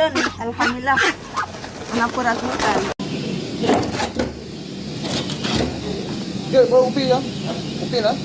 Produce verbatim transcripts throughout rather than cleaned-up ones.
Alhamdulillah. Kenapa rasa makan? Jeuet beuupi ya. Upi lah.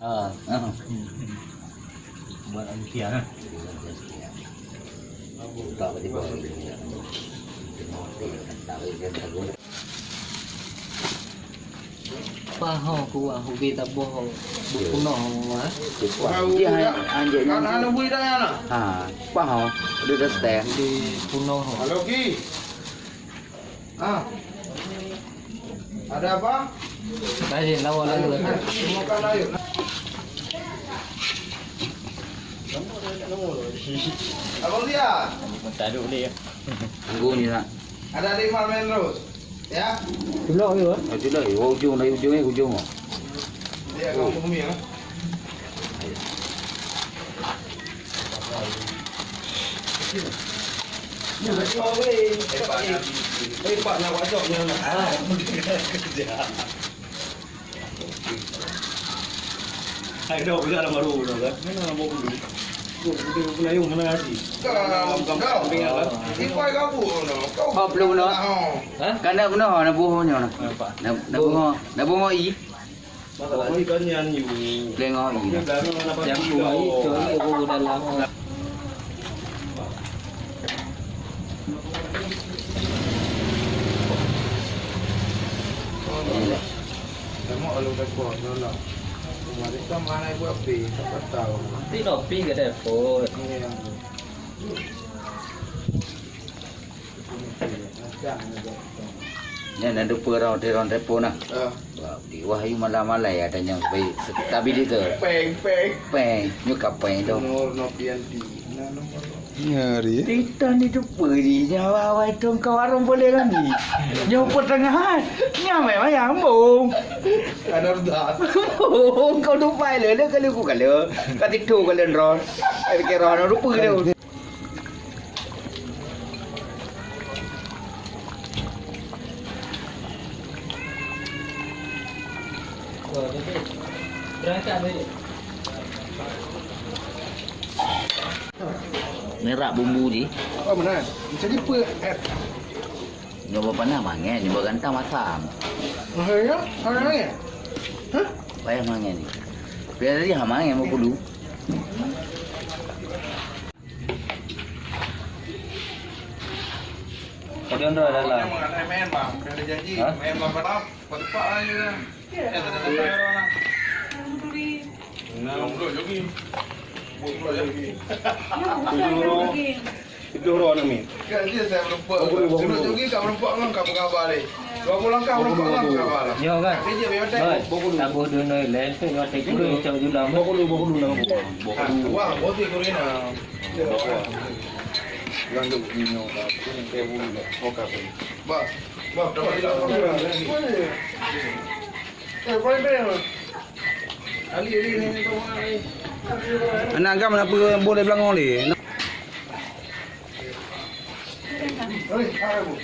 Ah, ah. Buat rupiah, ha? Paho kuah ubi taboh bunoh, ha? Kuah. Dia hanya, hanya kan nyan anu bui dah, ya, nah? Ha, paho. Dia dah stand. Di bunoh. Halo, Ki. Ah. Ada apa? Lain, lawan, lawan. Ayo, semua kan ayo. Abang Lia. Tunggu ni nak. Ada lima main terus. Ya. Tulok ni, Bang. Ah, tulok. Oh, ujung, dari ujung ni, ujung. Dia akan bumi, ya. Hai, dah, udah lama dulu, dah, kan? Mana lama dulu? Kau, kau, kau. Ipai kau pun, kau. Kau belum, no? Oh. Hah? Kan dah bunoh, dah bunoh, no? Apa? Dah, dah bunoh, dah bunoh i. Masalah ni kan nyan you. Tengok ni. Dia belakang nak pakai. Yang tu, itu, itu, dalam. Tengok lalu dekat dalam. Mereka mana buat pi, siapa tahu. Nanti no pi ke depot. Ini yang tu. Nyan na dupeue rhot, rhot telepon na. Ah. Wah, di wahyu malam malai ada nyang baik stabilizer. Peng, peng. Peng, nyoe ka peng tu. Nomor no P N T. Nah, nomor. Nyari. Kita ni dupeue ni, nyawa awai tong ka warong boleh kan ni. Nyoe pertengahan, nyamai wayang bong. Ada dah. Bong kau dupai le, le kalau ku kalau. Ka titu kalau ron. Ai kira ron dupeue tu. Nerak bumbu jih. Apa benar? Jadi apa? Eh. Nyoba panah mangen, nyoba gantang masam. Mahal ya? Mahal ya? Hah? Payah mangen ni. Biar tadi ha mangen mau kudu. Kadang dah dalam. Jangan main, Bang. Ada janji. Hah? Main Bang Padang, cepat-cepat aja. Ya. Eh, tak ada orang lah. Nah, belum jogging. Belum jogging. Ya, bukan jogging. Itu orang nak main. Kan dia saya berempat. Sudah jogging kat berempat kan, kat Pekabah ni. Dua puluh langkah berempat kan, Pekabah lah. Ya, kan? Dia je, dia je. Baik. Tabuh dunia lain tu, nyote kudu cok julang. Bawa dulu, bawa dulu, bawa dulu. Ah, wah, bawa tu kudu kena. Lanjut minum, ah, kuning teh bulu dah. Okey. Bah, bah, dapat tidak? Eh, boleh, boleh. Ali, Ali, ni, ni, ni. Anak agam nak pergi boleh belangong ni. Oi, hai, Bu.